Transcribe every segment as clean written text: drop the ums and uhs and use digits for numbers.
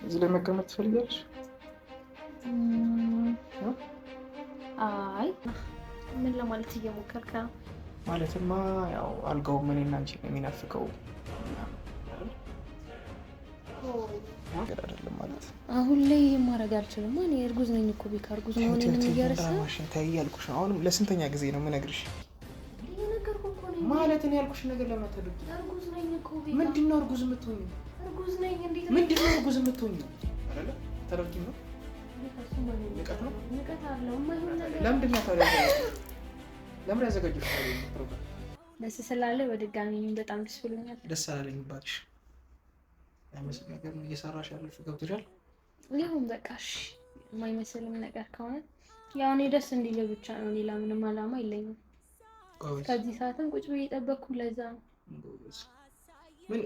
እዚህ ላይ መቀመጥ ትፈልጊያለሽ? አይ ምን ለማለት እየሞከርክ ነው? ማለትማ ያው አልጋው ምን እና አንቺ ነው የሚናፍቀው ነገር አይደለም ማለት አሁን ላይ ማድረግ አልችልም። እኔ እርጉዝ ነኝ እኮ ቤካ፣ እርጉዝ መሆኔንም እየረሳህ ተይ እያልኩሽ ነው። አሁንም ለስንተኛ ጊዜ ነው የምነግርሽ? ማለት እኔ ያልኩሽ ነገር ለምን አታደርጊም? እርጉዝ ነኝ እኮ ቤካ። ምንድን ነው እርጉዝ የምትሆኚው? እርጉዝ ነኝ። እንዴት ነው ምንድን ነው እርጉዝ የምትሆኚው? አይደለ አታደርጊም ነው ንቀት ነው ንቀት አለው። የማይሆን ነገር ለምንድን ነው ታዲያ? ለምን ያዘጋጀሽ ፕሮግራም? ደስ ስላለ በድጋሚ በጣም ደስ ብሎኛል። ደስ አላለኝ እባክሽ። አይመስል ነገር ነው እየሰራሽ ያለሽው፣ ገብቶሻል? ይሁን በቃ እሺ። የማይመስልም ነገር ከሆነ ያው እኔ ደስ እንዲል ብቻ ነው፣ ሌላ ምንም አላማ የለኝም። ከዚህ ሰዓትም ቁጭ ብዬ የጠበቅኩ ለዛ ነው።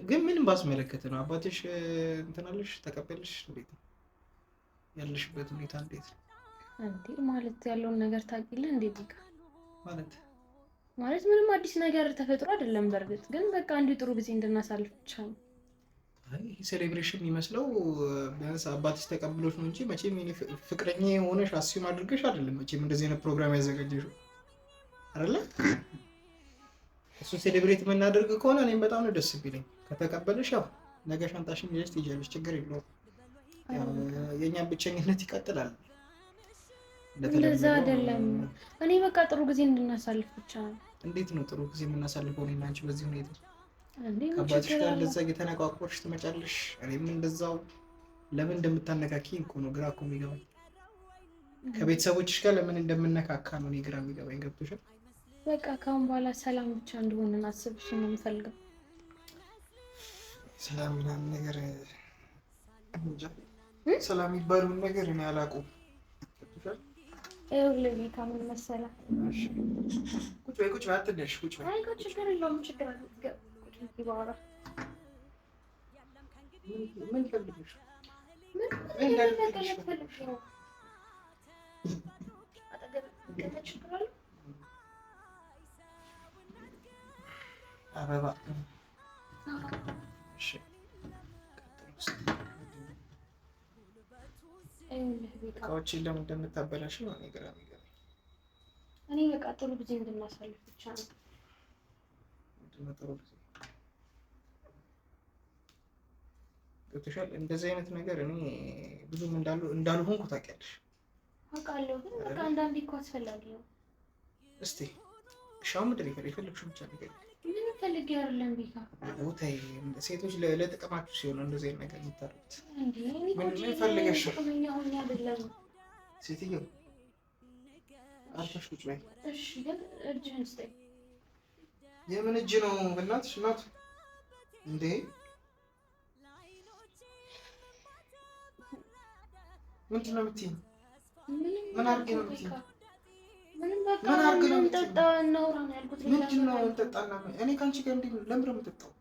ግን ምንም ባስመለከተ ነው አባትሽ እንትን አለሽ ተቀበልሽ? እንዴት ነው ያለሽበት ሁኔታ እንዴት ነው? እንዴ ማለት ያለውን ነገር ታውቂለህ እንዴ ቢካ? ማለት ማለት ምንም አዲስ ነገር ተፈጥሮ አይደለም። በእርግጥ ግን በቃ እንዲሁ ጥሩ ጊዜ እንድናሳልፍ ብቻ ነው። አይ celebration የሚመስለው ቢያንስ አባትሽ ተቀብሎሽ ነው እንጂ መቼም የእኔ ፍቅረኛ የሆነሽ assume አድርገሽ አይደለም መቼም እንደዚህ አይነት ፕሮግራም ያዘጋጀሽው አይደለ? እሱን celebrate የምናደርግ ከሆነ እኔም በጣም ነው ደስ የሚለኝ። ከተቀበለሽ ያው ነገ ሻንጣሽን ይዘሽ ትሄጃለሽ፣ ችግር የለውም። የእኛም ብቸኝነት ይቀጥላል። እንደዛ አይደለም። እኔ በቃ ጥሩ ጊዜ እንድናሳልፍ ብቻ ነው። እንዴት ነው ጥሩ ጊዜ የምናሳልፈው እኔና አንቺ በዚህ ሁኔታ? ከአባትሽ ጋር እንደዛ እየተነቋቆርሽ ትመጫለሽ፣ እኔም እንደዛው። ለምን እንደምታነካኪ እኮ ነው ግራ እኮ የሚገባኝ። ከቤተሰቦችሽ ጋር ለምን እንደምነካካ ነው እኔ ግራ የሚገባኝ። ገብቶሻል? በቃ ከአሁን በኋላ ሰላም ብቻ እንደሆነ አስብ። እሱ ነው የምፈልገው። ሰላም ምናምን ነገር እንጃ፣ ሰላም የሚባለውን ነገር እኔ አላውቀውም። ገብቶሻል? ይኸውልህ ቤካ ምን መሰለህ፣ ቁጭ በይ፣ ቁጭ በይ፣ አትነሽ፣ ቁጭ በይ። አይ ችግር የለውም ችግር አለ። ቁጭ ብዬ ባወራ ምን ፈልገሽ? ምን መቀመጥ ፈልጌ ነው። አጠገብ መቀመጥ ችግር አለው? አበባ እሺ፣ ይኸውልህ ቤካ እቃዎችን ለምን እንደምታበላሽ ነው እኔ ግራ የሚገባኝ። እኔ በቃ ጥሩ ጊዜ እንድናሳልፍ ብቻ ነው። ምንድን ነው ጥሩ ጊዜ? ገብቶሻል? እንደዚህ አይነት ነገር እኔ ብዙም እንዳልሆንኩ ታውቂያለሽ። አውቃለሁ፣ ግን በቃ አንዳንዴ እኮ አስፈላጊ ነው። እስቲ እሺ፣ አሁን ምንድን ነው የፈለግሽው ብቻ ነገር ምንም ፈልጌ አይደለም ቤካ። ተይ፣ ሴቶች ለጥቅማችሁ ሲሆን እንደዚህ አይነት ነገር የምታደርጉት። እንዴ እኔ እኮ ምን ፈልገሽ ነው? ጥቅመኛ ሆኜ አይደለም። ሴትዮ አርፈሽ ቁጭ በይ። እሺ፣ ግን እጅህን ስጠኝ። የምን እጅ ነው በእናትሽ? እናቱ እንዴ ምንድን ነው የምትይኝ? ምን አድርጌ ነው የምትይኝ? ምንም በቃ ምን አድርጌ ነው የምትይኝ? እንጠጣ እናውራ ነው ያልኩት። ሌላ ምንድን ነው ነገር እንጠጣና? እኔ ከአንቺ ጋር እንዴት ነው ለምንድን ነው የምጠጣው?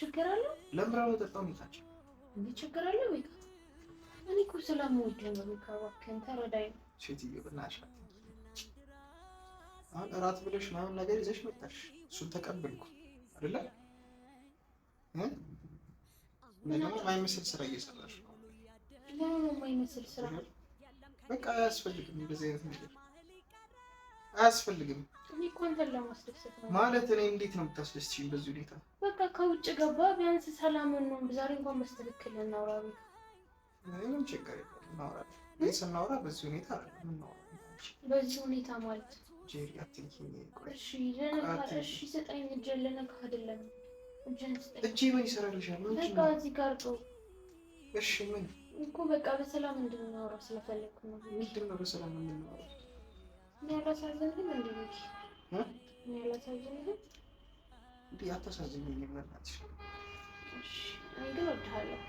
ችግር አለው? ለምንድን ነው የምጠጣው? እኔ ከአንቺ እንዴ ችግር አለው ቤካ? እኔ እኮ ስለምወድህ ነው ቤካ፣ እባክህን ተረዳኝ። ሴትዮ በእናትሽ አሁን እራት ብለሽ ምናምን ነገር ይዘሽ መጣሽ። እሱን ተቀበልኩ አይደለ? እና ደግሞ የማይመስል ስራ እየሰራሽ ነው። ለምን የማይመስል ስራ? በቃ አያስፈልግም፣ እንደዚህ አይነት ነገር አያስፈልግም። እኔ እኮ አንተን ለማስደሰት ነው። ማለት እኔ እንዴት ነው የምታስደስትሽኝ በዚህ ሁኔታ? በቃ ከውጭ ገባ ቢያንስ ሰላም ነው። ዛሬ እንኳን በስትክክል እናውራ ቤካ። ምንም ችግር የለም እናወራለን። ግን ስናወራ በዚህ ሁኔታ አይደለም የምናወራው። በዚህ ሁኔታ ማለት ጄሪ አትንኪኝ። ቆይ እሺ ልነካ፣ እሺ ስጠኝ። እጄን ልነካ አይደለም፣ እጄን ስጠኝ። እጄ ምን ይሰራልሻል? ምንድን በቃ ነው? እዚህ ጋር ጥሩ እሺ ምን እኮ በቃ በሰላም እንድናወራ ስለፈለግኩ ነው። ምንድን ነው በሰላም የምናወራው? እኔ አላሳዝንህም እንዴ ቤኪ? እ? እኔ አላሳዝንህም? እንዴ አታሳዝኝም፣ በእናትሽ። እሺ እኔ ግን እወድሃለሁ፣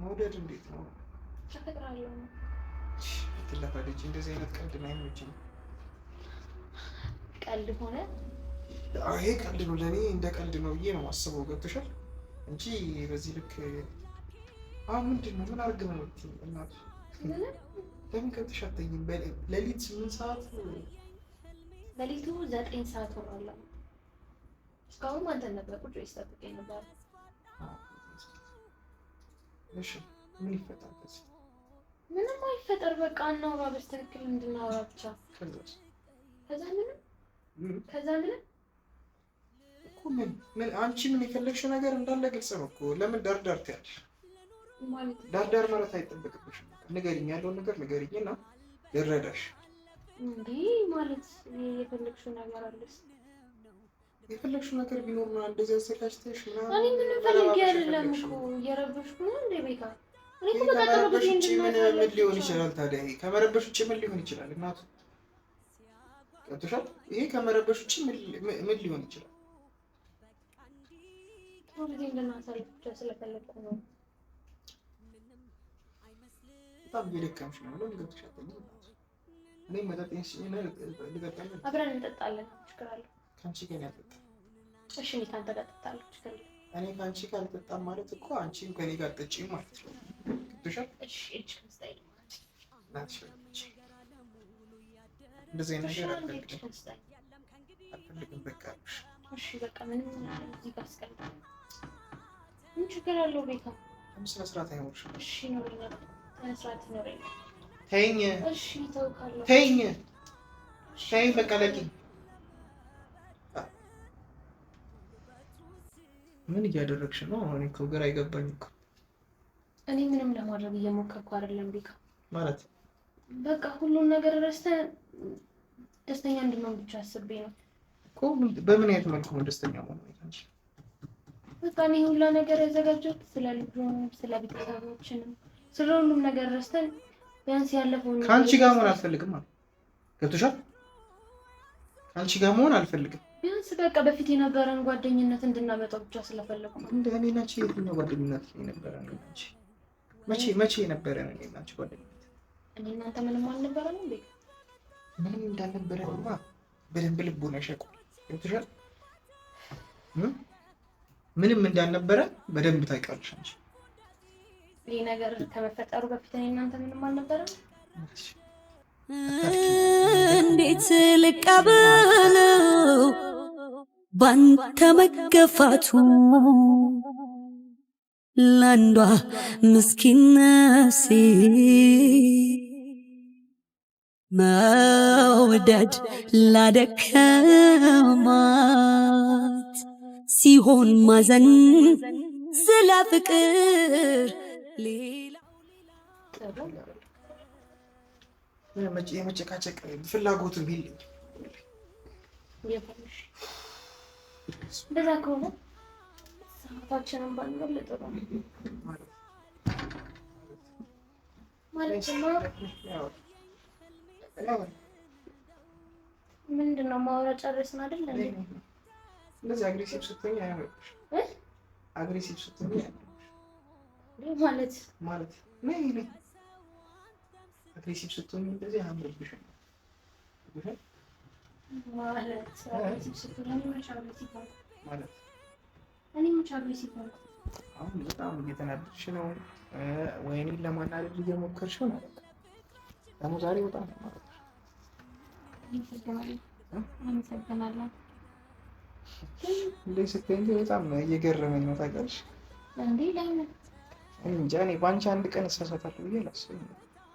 መውደድ እንዴት ነው? አፈቅርሃለሁ ነው። አትለፋለች። እንደዚህ አይነት ቀልድ አይመችኝም። ቀልድ ሆነ ይሄ ቀልድ ነው ለእኔ፣ እንደ ቀልድ ነው ብዬ ነው የማስበው። ገብቶሻል? እንጂ በዚህ ልክ አሁን ምንድን ነው ምን አድርገህ ነው የምትይኝ? እናትሽ ምንም ለምን ገብተሽ አትተኝም? ሌሊት 8 ሰዓት ሌሊቱ 9 ሰዓት ሆኗል። እስካሁን አንተን ነበር ቁጭ ብዬ ስጠብቅ የነበረው። እሺ ምን ይፈጠር? ከዚህ ምንም አይፈጠር። በቃ እናውራ፣ በስትክክል እንድናወራ ብቻ። ከዛስ? ከዛ ምንም ከዛ ምንም እኮ ምን ምን አንቺ ምን የፈለግሽው ነገር እንዳለ ግልጽ ነው እኮ። ለምን ዳርዳር ትያለሽ? ማለት ዳርዳር ማለት አይጠበቅብሽም። ንገሪኝ፣ ያለውን ነገር ንገሪኝ እና ልረዳሽ። እንዴ ማለት የፈለግሽው ነገር አለስ? የፈለግሽው ነገር ቢኖር ምናምን እንደዚህ አዘጋጅተሽ ምናምን እኔ ምንም ፈልጌ አይደለም እኮ፣ እየረበሽኩ ነው እንዴ ቤካ? እኔ እኮ በቃ ጥሩ ከመረበሽ ጊዜ ውጪ ምን እንድናሳልፍ ምን ሊሆን ብቻ። ይችላል ታዲያ? ይሄ ከመረበሽ ውጪ ምን ሊሆን ይችላል? እናቱ ገብቶሻል? ይሄ ከመረበሽ ውጪ ምን ሊሆን ይችላል? ጥሩ ጊዜ እንድናሳልፍ ብቻ ስለፈለግኩ ነው። በጣም እየደከምሽ ነው። ለምን ገብተሽ አትተኝም? እኔ መጠጤን ስጪኝና ልጠጣለን። አብረን እንጠጣለን። ችግር አለው? ከአንቺ ጋር እኔ አልጠጣም። እሺ እኔ ከአንተ ጋር እጠጣለሁ። ችግር የለም። እኔ ከአንቺ ጋር አልጠጣም ማለት እኮ አንቺም ከእኔ ጋር አትጠጪም ማለት ነው። ገብቶሻል? እሺ እጅ ስጠኝ። እናትሽ በለች። እንደዚህ አይነት እሺ ነገር አንዴ እጅ አልፈልግም ስጠኝ። አልፈልግም። በቃ አልኩሽ። እሺ በቃ ምንም እዚህ ጋር አስቀምጥ። ምን ችግር አለው ቤካ? ለምን ስነ ስርዓት አይኖርሽም? እሺ ይኖረኛል። ስነ ስርዓት ይኖረኛል። ተይኝ፣ እሺ ተውካለሁ። ተይኝ፣ ተይኝ። በቃ ለቂኝ። ምን እያደረግሽ ነው? አሁን እኮ ግራ ይገባኝ እኮ። እኔ ምንም ለማድረግ እየሞከርኩ አይደለም ቤካ። ማለት በቃ ሁሉን ነገር ረስተን ደስተኛ እንድንሆን ብቻ አስቤ ነው። እኮ በምን አይነት መልኩ ነው ደስተኛ መሆን አንቺ? በቃ እኔ ሁላ ነገር ያዘጋጀሁት ስለ ልጁም ስለ ቤተሰቦችንም ስለ ሁሉም ነገር ረስተን ቢያንስ ያለፈውን ነገር ከአንቺ ጋር መሆን አልፈልግም አለ። ገብቶሻል? ከአንቺ ጋር መሆን አልፈልግም። ቢያንስ በቃ በፊት የነበረን ጓደኝነት እንድናመጣው ብቻ ስለፈለኩ ነው። እንደ እኔና አንቺ የትኛው ጓደኝነት ነው የነበረን? እኔና አንቺ መቼ መቼ የነበረን እኔና አንቺ ጓደኝነት? እኔ እናንተ ምንም አልነበረንም ቤካ። ምንም እንዳልነበረንማ በደንብ ልቦናሽ ያውቀዋል። ገብቶሻል? ምንም እንዳልነበረ በደንብ ታውቂዋለሽ አንቺ። ይህ ነገር ከመፈጠሩ በፊት እኔ እናንተ ምንም አልነበረም። እንዴት ልቀበለው ባንተ መገፋቱ ለአንዷ ምስኪን ነፍሴ መውደድ ላደከማት ሲሆን ማዘን ስለ ፍቅር ሌላ ጥሩ የመጨቃጨቅ ፍላጎትም የለኝም። የሆነሽ እንደዛ ከሆነ ሰዓታችንን ባንገል ጥሩ ነው። ማለትማ ምንድን ነው ማውራት ጨረስን አይደል እንዴ? እንደዚህ aggressive ስትሆኝ አያምርብሽም። Aggressive ስትሆኝ አያምርብሽም። ማለት ማለት ነይ ነይ aggressive ስትሆኝ እንደዚህ አያምርብሽም። ማለት aggressive ስትሆኝ እኔ መች aggressive ሆንኩ? ማለት እኔ መች aggressive ሆንኩ? አሁን በጣም እየተናደድሽ ነው፣ ወይ እኔን ለማናደድ እየሞከርሽ ነው ማለት ነው። ደግሞ ዛሬ በጣም ነው ማለት ነው። አመሰግናለሁ። አመሰግናለሁ። እንደዚህ ስትይኝ ግን በጣም እየገረመኝ ነው ታውቂያለሽ። እንዴ ለምን? እኔ እንጃ እኔ በአንቺ አንድ ቀን እሳሳታለሁ ብዬ አላስብም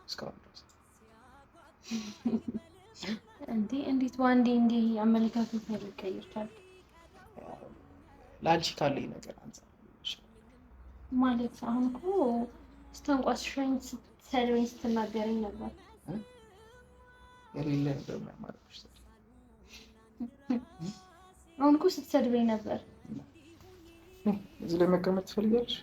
እስካሁን ድረስ። እንዴ እንዴት በአንዴ እንዲህ አመለካከት ሊቀይር ቻለ? ለአንቺ ካለኝ ነገር አንፃር ማለት አሁን እኮ ስተንቋሽሸኝ፣ ስትሰድበኝ፣ ስትናገረኝ ነበር። የሌለ ነበር የሚያማርብሽ። አሁን እኮ ስትሰድበኝ ነበር። እዚህ ላይ መቀመጥ ትፈልጊያለሽ?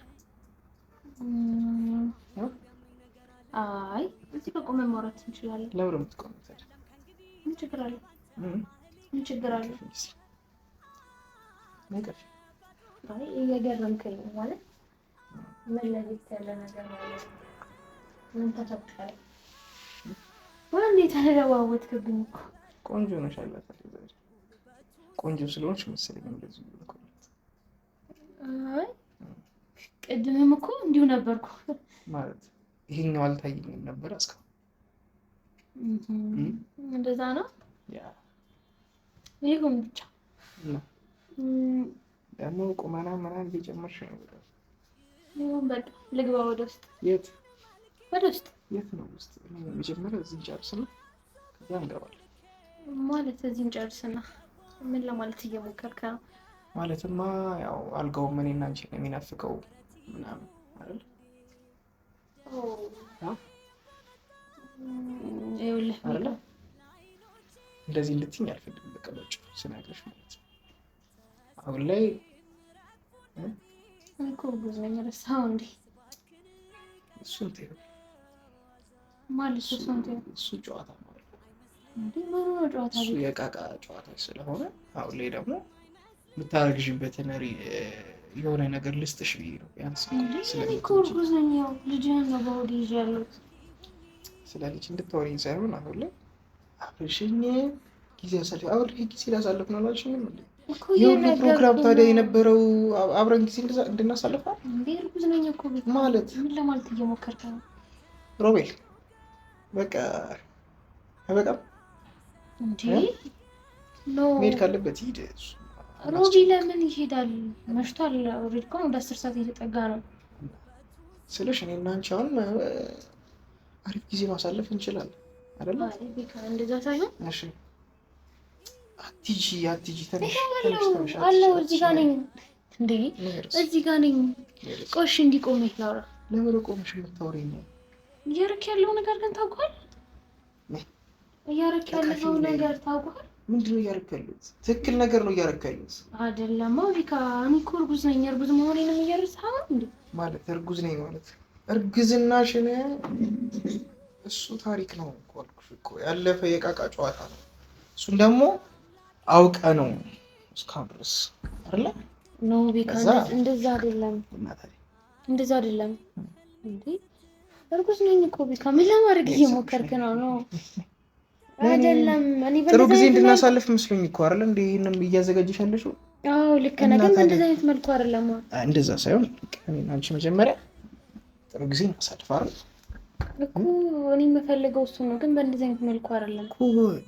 አይ እዚህ በቆመን ማውራት እንችላለን። ለምን የምትቆሚው ታዲያ? ምን ችግር አለ? ምን ችግር አለ? አይ እየገረምከኝ ነው። ማለት ምን ለየት ያለ ነገር ማለት ነው? ምን ተፈጠረ? በአንዴ ተለዋወጥክብኝ እኮ። ቆንጆ ነሽ አላት። ቆንጆ ስለሆንሽ መሰለኝ እንደዚህ እኮ። አይ ቅድምም እኮ እንዲሁ ነበርኩ። ማለት ይሄኛው አልታየኝም ነበር እስካሁን። እንደዛ ነው። ያ ይሁን ብቻ ደግሞ ቁመና ምናምን እየጨመርሽ ነው። ይሁን በቃ ልግባ ወደ ውስጥ። የት? ወደ ውስጥ። የት ነው ውስጥ? መጀመሪያ እዚህ እንጨርስና ከዛ እንገባለን። ማለት እዚህ እንጨርስና ምን ለማለት እየሞከርክ ነው? ማለትማ ያው አልጋው እኔና አንቺ ነው የሚናፍቀው ምናምን አይደል? ይኸውልህ አይደለ? እንደዚህ እንድትይኝ አልፈልግም። በቃ በጭ ስነግርሽ ማለት ነው። አሁን ላይ እኔ እኮ እርጉዝ ነኝ። ረሳኸው እንዴ? እሱን ተይው ማለት እሱን ተይው። እሱ ጨዋታ ማለት ነው እንዴ? ምን ነው ጨዋታ? እሱ የዕቃቃ ጨዋታ ስለሆነ አሁን ላይ ደግሞ የምታረግዥበትን የሆነ ነገር ልስጥሽ ብዬ ነው። ቢያንስ እኔ እኮ እርጉዝ ነኝ። ያው ልጅህን ነው በሆዴ ይዤ ያለሁት። ስለ ልጅ እንድታወሪኝ ሳይሆን አሁን ላይ አብረሽኝ ጊዜ አሳልፍ አብረሽ ጊዜ ላሳልፍ ነው አላልሽኝም እንዴ? የሁሉ ፕሮግራም ታዲያ የነበረው አብረን ጊዜ እንድናሳልፍ እንዴ? እርጉዝ ነኝ እኮ ማለት ምን ለማለት እየሞከርክ ነው ሮቤል? በቃ አይበቃም እንዴ? no መሄድ ካለበት ሂድ። ሮቢ ለምን ይሄዳል? መሽቷል። already እኮ ወደ 10 ሰዓት እየተጠጋ ነው ስልሽ እኔ እና አንቺ አሁን አሪፍ ጊዜ ማሳለፍ እንችላለን አይደለ? እንደዛ ሳይሆን እሺ፣ አትሂጂ አትሂጂ፣ ተነሽ ተነሽ። አለው እዚህ ጋር ነኝ እንዴ? እዚህ ጋር ነኝ። ቆሽ እንዲቆም ላውራ። ለምን ቆመሽ የምታወሪኝ? እያደረክ ያለው ነገር ግን ታውቋል። እያደረክ ያለው ነገር ታውቋል። ምንድን ነው እያደረክ ያለሁት? ትክክል ነገር ነው እያደረክ ያለሁት አይደለም? ቢካ እኔ እኮ እርጉዝ ነኝ። እርጉዝ መሆኔንም እየረሳኸው እንዴ? ማለት እርጉዝ ነኝ ማለት እርግዝናሽን እሱ ታሪክ ነው እኮ አልኩሽ እኮ ያለፈ የዕቃቃ ጨዋታ ነው። እሱን ደግሞ አውቀ ነው እስካሁን ድረስ አይደለ? no ቢካ እንደዛ አይደለም፣ እንደዛ አይደለም። እንዴ እርጉዝ ነኝ እኮ ቢካ፣ ምን ለማድረግ እየሞከርክ ነው? ነው አይደለም። እኔ ጥሩ ጊዜ እንድናሳልፍ መስሎኝ እኮ አይደለ? እንዴ ይሄንም እያዘጋጀሽ ያለሽው? አዎ ልክ ነህ፣ ግን በእንደዛ አይነት መልኩ አይደለም። እንደዛ ሳይሆን አንቺ መጀመሪያ ጥሩ ጊዜ እናሳልፍ አይደል እኮ እኔ የምፈልገው እሱ ነው፣ ግን በእንደዚህ አይነት መልኩ አይደለም እኮ።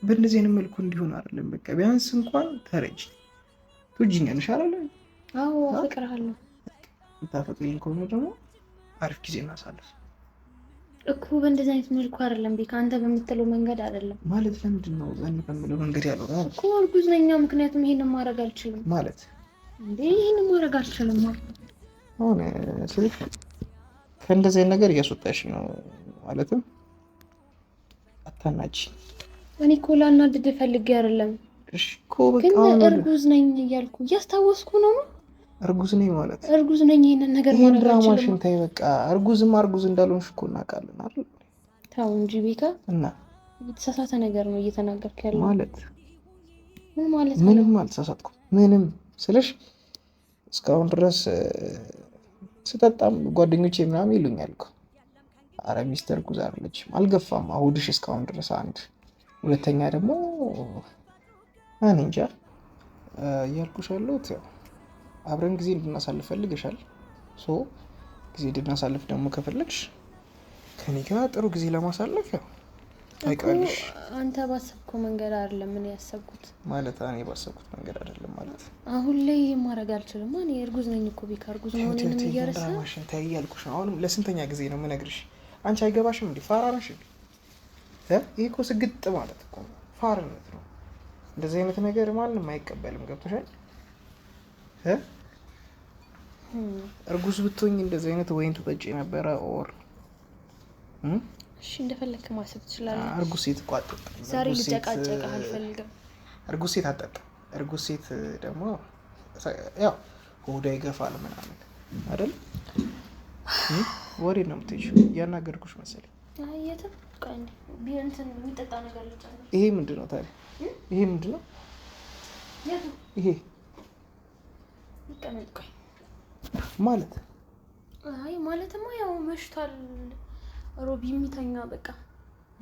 በእንደዚህ አይነት መልኩ እንዲሆን አይደለም። በቃ ቢያንስ እንኳን ተረጂ። ትወጂኛለሽ አይደለ? አዎ አፈቅርሃለሁ። የምታፈቅሪኝ ከሆነ ደግሞ አሪፍ ጊዜ እናሳልፍ እኮ። በእንደዚህ አይነት መልኩ አይደለም ቤካ፣ አንተ በምትለው መንገድ አይደለም። ማለት ለምንድን ነው እኔ በምለው መንገድ ያለው እኮ? እርጉዝ ነኝ። ምክንያቱም ይሄንን ማድረግ አልችልም ማለት እንዴ፣ ይሄንን ማድረግ አልችልም። አሁን ስልክ ከእንደዚህ አይነት ነገር እያስወጣሽ ነው። ማለትም አታናጂ። እኔ እኮ ላናድድ ፈልጌ አይደለም። እሺ እኮ በቃ ግን እርጉዝ ነኝ እያልኩ እያስታወስኩ ነው። እርጉዝ ነኝ ማለት እርጉዝ ነኝ። ይሄንን ነገር ይሄን ድራማሽን ተይ በቃ። እርጉዝማ እርጉዝ እንዳልሆንሽ እኮ እናውቃለን አይደል? ተው እንጂ ቤካ። እና የተሳሳተ ነገር ነው እየተናገርክ ያለው። ማለት ምን ማለት ነው? ምንም አልተሳሳትኩም። ምንም ስልሽ እስካሁን ድረስ ስጠጣም ጓደኞቼ ምናምን ይሉኛል እኮ አረ ሚስተር እርጉዝ አይደለችም፣ አልገፋም አሁድሽ እስካሁን ድረስ አንድ። ሁለተኛ ደግሞ እኔ እንጃ እያልኩሽ ያለሁት ያው አብረን ጊዜ እንድናሳልፍ ፈልገሻል። so ጊዜ እንድናሳልፍ ደግሞ ከፈለግሽ ከኔ ጋር ጥሩ ጊዜ ለማሳለፍ ያው ታውቂዋለሽ። አንተ ባሰብከው መንገድ አይደለም እኔ ያሰብኩት። ማለት እኔ ባሰብኩት መንገድ አይደለም ማለት አሁን ላይ ማድረግ አልችልም። እኔ እርጉዝ ነኝ እኮ ቢካ፣ እርጉዝ መሆኔንም እየረሳህ ድራማሽን ተይ እያልኩሽ ነው። አሁንም ለስንተኛ ጊዜ ነው የምነግርሽ? አንቺ አይገባሽም እንዴ? ፋራ ነሽ እንዴ? ይሄ እኮ ስግጥ ማለት እኮ ፋርነት ነው። እንደዚህ አይነት ነገር ማንም አይቀበልም። ገብቶሻል? እርጉዝ ብትሆኝ እንደዚህ አይነት ወይን ትጠጪ ነበረ or? እሺ እንደፈለክ ማሰብ ትችላለህ። እርጉዝ ሴት እኮ አትጠጣም። ዛሬ ልጨቃጨቅህ አልፈልግም። እርጉዝ ሴት አትጠጣም። እርጉዝ ሴት ደግሞ ያው ሆዷ ይገፋል ምናምን አይደል? ወሬ ነው የምትሄጂው። እያናገርኩሽ መሰለኝ። ይሄ ምንድን ነው ታዲያ? ይሄ ምንድን ነው? ይሄ ማለት አይ ማለትማ ያው መሽቷል። ሮቢ የሚተኛ በቃ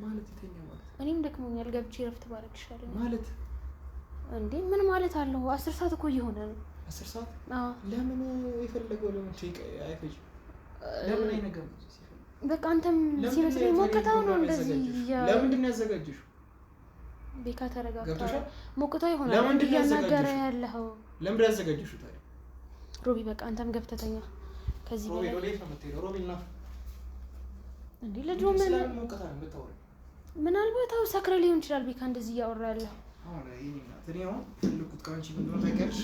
ማለት ይተኛ ማለት እኔም ደክሞኛል፣ ገብቼ እረፍት ባደርግ ይሻለኛል። ማለት እንዴ ምን ማለት አለው? 10 ሰዓት እኮ እየሆነ ነው። 10 ሰዓት? አዎ። ለምን የፈለገው ለምን አይፈጅም? ለምን አይነገም? በቃ አንተም ሲመስለኝ ሞቅታው ነው እንደዚህ። ለምንድን ነው ያዘጋጀሽው? ቤካ ተረጋግታ፣ ሞቅታው ይሆናል እያናገረ ያለኸው። ለምንድን ነው ያዘጋጀሽው ታዲያ? ሮቢ በቃ አንተም ገብተህ ተኛ። ከዚህ ሮቤል በላይ ወዴት ነው የምትሄደው? ሮቤል ና። እንዴ ልጁ ስለምን ሞቅታ ነው የምታወሪው? ምናልባት አዎ ሰክረ ሊሆን ይችላል። ቤካ እንደዚህ እያወራ ያለው አሁን የእኔ እናት እኔ አሁን የፈለኩት ከአንቺ ምን እንደሆነ ታውቂያለሽ?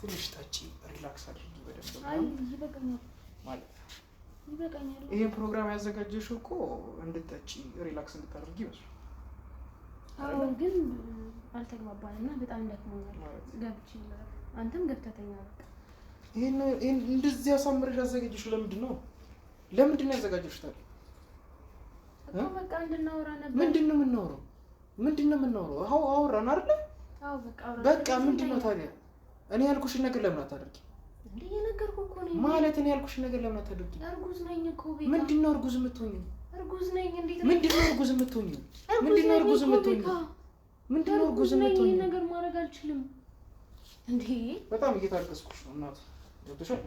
ትንሽ ጠጪ፣ relax አድርጊ በደንብ አይ ይበቃኛል፣ ማለት ይበቃኛል። ይሄን ፕሮግራም ያዘጋጀሽው እኮ እንድጠጪ relax እንድታደርጊ ይመስላል። አዎ ግን አልተግባባንም እና በጣም ደክሞኛል። ማለት ገብቼ ልረፍ፣ አንተም ገብተህ ተኛ በቃ። ይሄን እንደዚህ አሳምረሽ ያዘጋጀሽው ለምንድን ነው? ለምንድን ነው ያዘጋጀሽው ታዲያ? እኮ በቃ እንድናወራ ነበር። ምንድን ነው የምናወራው? ምንድን ነው የምናወራው? አዎ አወራን አይደለ? አዎ በቃ አውራ። በቃ ምንድን ነው ታዲያ? እኔ ያልኩሽን ነገር ለምን አታደርጊ? እንዴ የነገርኩህ እኮ ነኝ። ማለት እኔ ያልኩሽን ነገር ለምን አታደርጊ? እርጉዝ ነኝ እኮ ቤካ። ምንድን ነው እርጉዝ የምትሆኚው? እርጉዝ ነኝ። እንዴት ነው ምንድን ነው እርጉዝ የምትሆኚው? እርጉዝ ምንድን ነው ነኝ እርጉዝ እኮ የምትሆኚው? ቤካ። ምንድን ነው እርጉዝ እርጉዝ ነኝ። ይሄን የምትሆኚው? ነገር ማድረግ አልችልም። እንዴ በጣም እየታገስኩሽ ነው እናቱ። ገብቶሻል?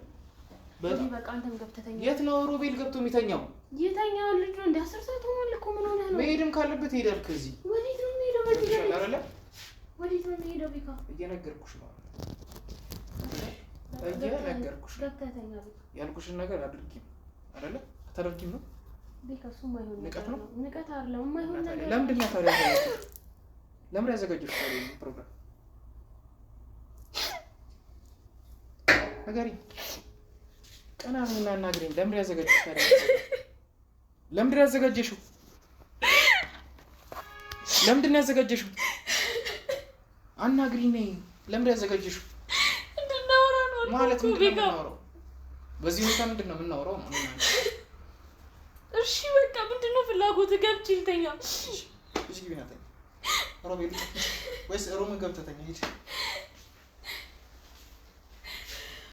በጣም በቃ አንተም ገብተህ ተኛ። የት ነው ሮቤል ገብቶ የሚተኛው? የተኛው ልጁ እንደ 10 ሰዓት ሆኗል እኮ ምን ሆነህ ነው? መሄድም ካለበት ይሄዳል ከዚህ። ወዴት ነው የሚሄደው? በዚህ ገብቶሻል ሌሊት አይደለ? ወዴት ነው የሚሄደው? ቤካ እየነገርኩሽ ነው። እየነገርኩሽ ነው። ገብተህ ተኛ ቤካ። ያልኩሽን ነገር አድርጊም አይደለ? አታደርጊም ነው? ቤካ እሱ የማይሆን ንቀት ነገር ነው? ነው። ንቀት አይደለም፣ የማይሆን ነገር ለምንድን ነው ታዲያ ያዘጋጀሽው? ለምን ያዘጋጀሽው ታዲያ ይሄን ፕሮግራም? ንገሪኝ። ቀና በይና አናግሪኝ። ለምን ያዘጋጀሽው ታዲያ? ለምንድን ነው ያዘጋጀሽው? ለምንድን ነው ያዘጋጀሽው? አናግሪኝ ነይ። ለምንድን ነው ያዘጋጀሽው? እንድናወራ ነው ማለት አልኩህ እኮ ምንድን ነው ቤካ። የምናወራው? በዚህ ሁኔታ ምንድን ነው የምናወራው? ነው እሺ በቃ ምንድን ነው ፍላጎትህ? ገብቼ ልተኛ። እሺ ግቢ ና ተኛ። ሮቤል ወይስ room ገብተህ ተኛ። ሂድ።